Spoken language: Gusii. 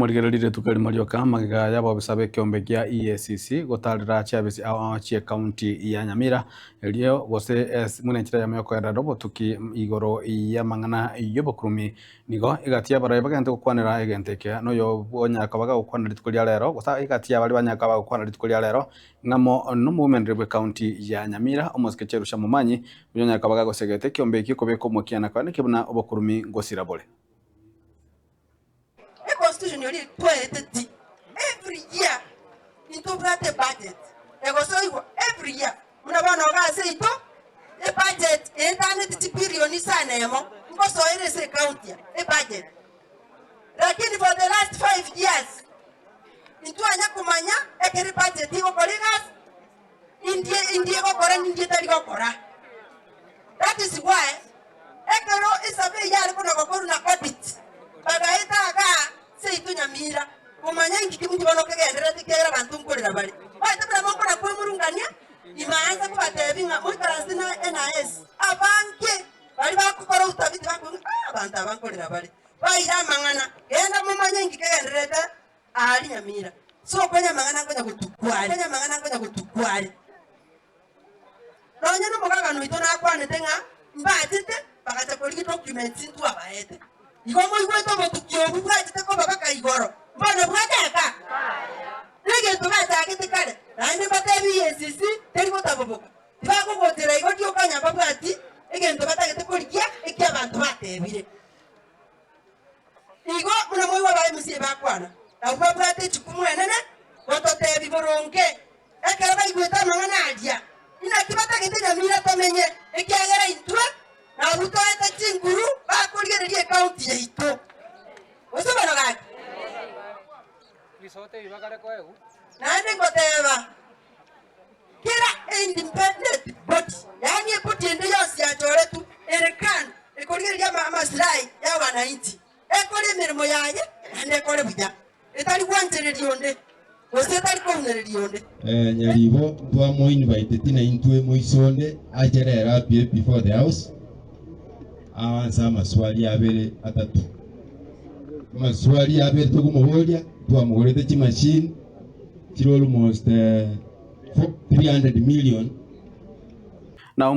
Morigererie rituko erimo rioka magega y'abobisa b'ekeombe gia EACC gotarera chiabisi ao ao chi'ecounty ya Nyamira erio gose buna enchera eyemo yokoerera obotuki igoro y'amang'ana y'obokurumi. Nigo egati y'abarai bagente gokwanera egento eke noyo onyare koba gagokwana rituko ria rero gose egati y'abaria banyare koba bagokwana rituko ria rero ng'amo nomomeneri bw'ecounty ya Nyamira omosike Cherusha Momanyi oyo onyare koba gagosegete ekeombe ekio kobeka omokia na koenekia buna obokurumi ngosira bore. Econstitution eria twaeteti every year intobwate ebudget egosoigwa every year buna bono iga ase intwe ebudget eetaneti chibilioni isano emo ngosoere ase ecounty eye ebudget. Lakini for the last five years intwanya komanya ekero ebudget egokora egasi indie indie egokora nindie etari gokora. That is why ekero esurvey yare kona gokorwa na audit, bagaeta igaa seito Nyamira komanya inki ki bono kegendererete ekiagera abanto nkorera bare. Baete buna mokona kwemurungania, imaansa kobatebia ng'a moikaranse na NIS abange baria bagokora utafiti bakobua ng'a ah abanto aba nkorera bare. Baira amang'ana, genda momanye inki kegendererete Aria Nyamira, sokonya amang'ana nkonya gotukwa are, konya amang'ana nkonya gotukwa are. Nonya nomogabana oito nakwanete ng'a mbachete bagacha korigia documents ntwabaete. Igo moigwete obotuki obwo bwachete koba baka igoro, mbono bwachaka? Negento bachagete kare, naende mbatebi EACC teri gotaboboka. Tibakogochera igo rioka onye mbabwati egento batagete korigia eki abanto batebire. Igo buna moigwa aba MCA bakwana, nabwo babwate echukumu enene gototebia boronge ekero baigwete amang'ana aria, inaki batagete Nyamira tomenye, ekiagera intwe nabwo toete chinguru bakorigereria ecounty yaito. Gose bono gaki? Naende ngoteba, kera eindependent body, yaani ebody ende yonsi yachoretwe ere kando ekorigereria amasilahi ya wananchi, ekore emeremo yaye naende ekore buya, etari gwanchereria onde, gose etari kounereria onde. Nyaribo ntwamoinviteti naintwe moisonde ache rero appear before the house aanse amaswali abere atato. Amaswali abere tokomoboria twamogorete chimachine chire almost 300 million. Na.